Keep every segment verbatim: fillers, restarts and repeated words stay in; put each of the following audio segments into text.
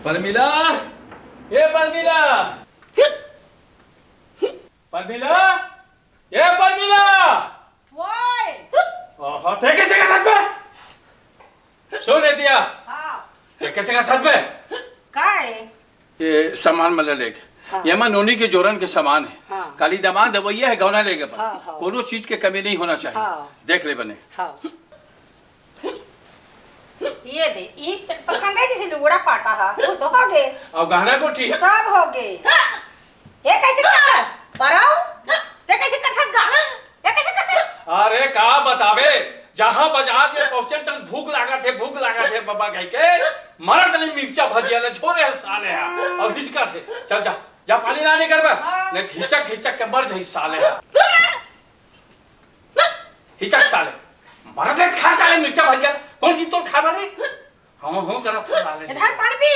परमिला, ए परमिला, परमिला, ए परमिला। ओए! ओहो, ते कइसे कर सकबे? सुन रे दिया। हाँ। ते कइसे कर सकबे? का हे? ये सामान मन ल लेगे। हाँ। ये मा नोनी के जोरन के सामान हे। हाँ। काली दमांद अवइया हे गौना लेगे बर। हाँ, हाँ। कोनो चीज के कमी नहीं होना चाहिए। हाँ। देख ले बने। हाँ। ये दे, ई त-, तखन नहीं जइसे लुगड़ा पाटा हा, वो तो होगे। अउ गहना गुठी? सब होगे। ये कइसे करथस? परव? ते कइसे करथस गा? ये कइसे करथस? अरे का बताबे, जहाँ बाजार में पहुँचे तक भूख लागत हे, भूख लागत हे बबा कहिके, मरत ले मिर्चा भजिया ल झोरे हे साले हा। अउ हिचकत हे, चल जा, जा पानी लाने कर बा, हाँ। नहीं त हिचक हिचक के मर जाही साले हा। हिचक साले। मरत ले खा साले मिर्चा भजिया। कोन की तोर खाबे रे? हूँ हूँ करत साले। इधर पानी पी।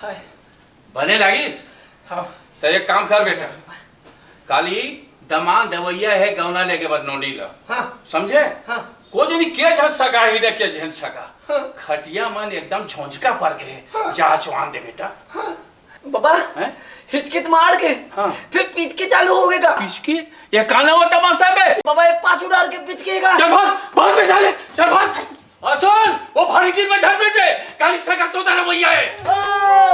हाय। बने लागिस? हाँ। त एक काम कर बेटा, काली दमांद अवइया हे गौना लेगे बर नोनी ल। हाँ। समझे? हाँ। को जनी के झन सगा ही न के झन सगा। हाँ। खटिया मन एकदम झोंझका पर गे हे। हाँ। जा चुआन दे बेटा। हाँ। बबा, हैं? हिचकित मार के, हाँ। फिर पिचके चालू होगे का? पिचके? ये का नवा तमाशा बे? बबा, एक पाछू डार के पिचकेगा। चल भाग, भाग बे साले, चल भाग। अउ सुन, वो भारी दिन में झन बे, काली सगा सोदर अवइया हे। आ!